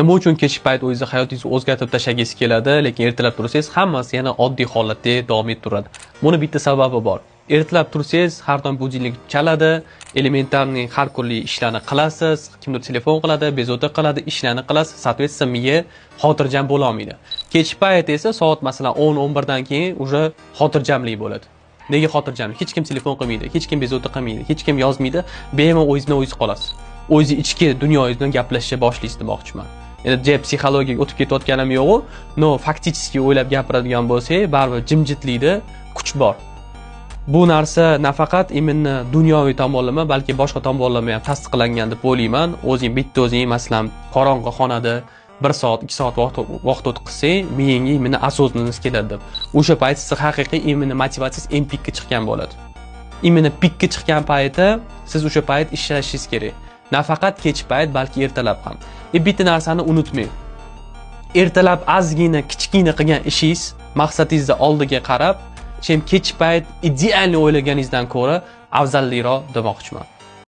Nima uchun kechki payt o'zingizni hayotingizni o'zgartirib tashlagingiz keladi, lekin ertalab tursangiz, hammasi yana oddiy holatda davom etaveradi? Buni bitta sababi bor. Ertalab tursangiz, har doim будильник chaladi, элементарный har kunlik ishlarni qilasiz, kimdir telefon qiladi, bezovta qiladi, ishlarni qilasiz, соответственно, miya xotirjam bo'la olmaydi. Kechki payt esa soat, masalan, 10-11 dan keyin уже xotirjamlik bo'ladi. Nega xotirjamlik? Hech kim telefon qilmaydi, hech kim bezovta qilmaydi, hech kim yozmaydi, bemalol o'zingiz bilan o'zingiz qolasiz. O'zingizni ichki dunyoyingiz bilan gaplashishga boshlaysiz demoqchiman. Endi ja psixologiyaga o'tib ketayotganim yo'q-u, но фактически o'ylab gapiradigan bo'lsak, baribir jimjitlikda kuch bor. Bu narsa nafaqat именно dunyoviy tomonlama, balki boshqa tomonlama ham tasdiqlangan deb o'ylayman. O'zing bitta o'zing, masalan, qorong'i xonada 1 soat, 2 soat vaqt o'tkazsang, miyangga именно осознанность keladi deb. O'sha payt sizni haqiqiy именно motivatsiyangiz eng pikka chiqqan bo'ladi. Именно pikka chiqqan payti siz o'sha payt ishlashingiz kerak. Nafaqat kech payt, balki ertalab ham. E bitta narsani unutmang. Ertalab ozgina, kichkina qilgan ishingiz maqsadingizni oldiga qarab, чем kech payt идеальный o'ylaganingizdan ko'ra afzalliroq demoqchiman.